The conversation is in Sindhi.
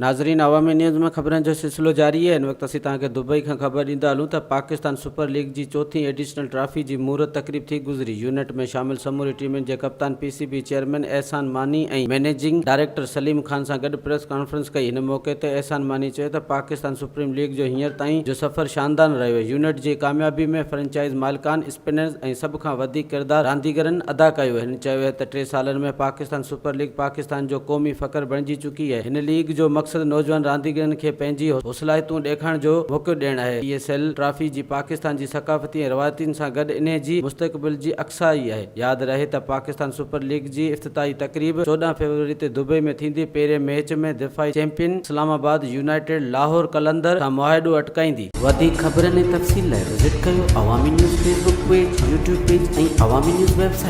ناظرين عوامي نيوز ۾ خبرن جو سلسلو جاري آهي هن وقت اسين توهان کي دبئي کان خبر ڏيندا هلون ته پاڪستان سپر ليگ جي چوٿين ايڊيشنل ٽرافي جي مهورت تقريب ٿي گذري يونٽ ۾ شامل سموري ٽيمن جي ڪپتان P C B chairman Ehsan Mani ۽ managing director Saleem Khan سان گڏ پريس ڪانفرنس ڪئي هن موقعي تي احسان ماني چيو ته پاڪستان سپريم ليگ جو هينئر تائين جو سفر شاندان رهيو يونٽ جي ڪاميابي ۾ فرنچائز مالڪان اسپنرز ۽ سڀ کان وڌيڪ ڪردار رانديگرن ادا ڪيو. هن چيو ته ٽي سالن ۾ پاڪستان سپر ليگ پاڪستان جو قومي فخر بڻجي چڪي آهي. هن ليگ جو مقصد نوجوان رانديگرن کي پنهنجي حوصلاحيتون ڏيکارڻ جو موقعو ڏيڻ آهي. پي ايس ايل ٽرافي جي پاڪستان جي ثقافتي ۽ روايتن سان گڏ انهي جي مستقبل جي عڪسائي آهي. ياد رهي ته پاڪستان سپر ليگ جي افتتاحي تقريب 14 فيبروري تي دبئي ۾ ٿيندي. پهرين ميچ ۾ دفاعي champion Islamabad united Lahore Qalandar سان معاهدو اٽڪائيندي. وڌيڪ خبرن ۽ تفصيل لاء وزٽ ڪيو Awami news Facebook page, YouTube page ۽ Awami news website.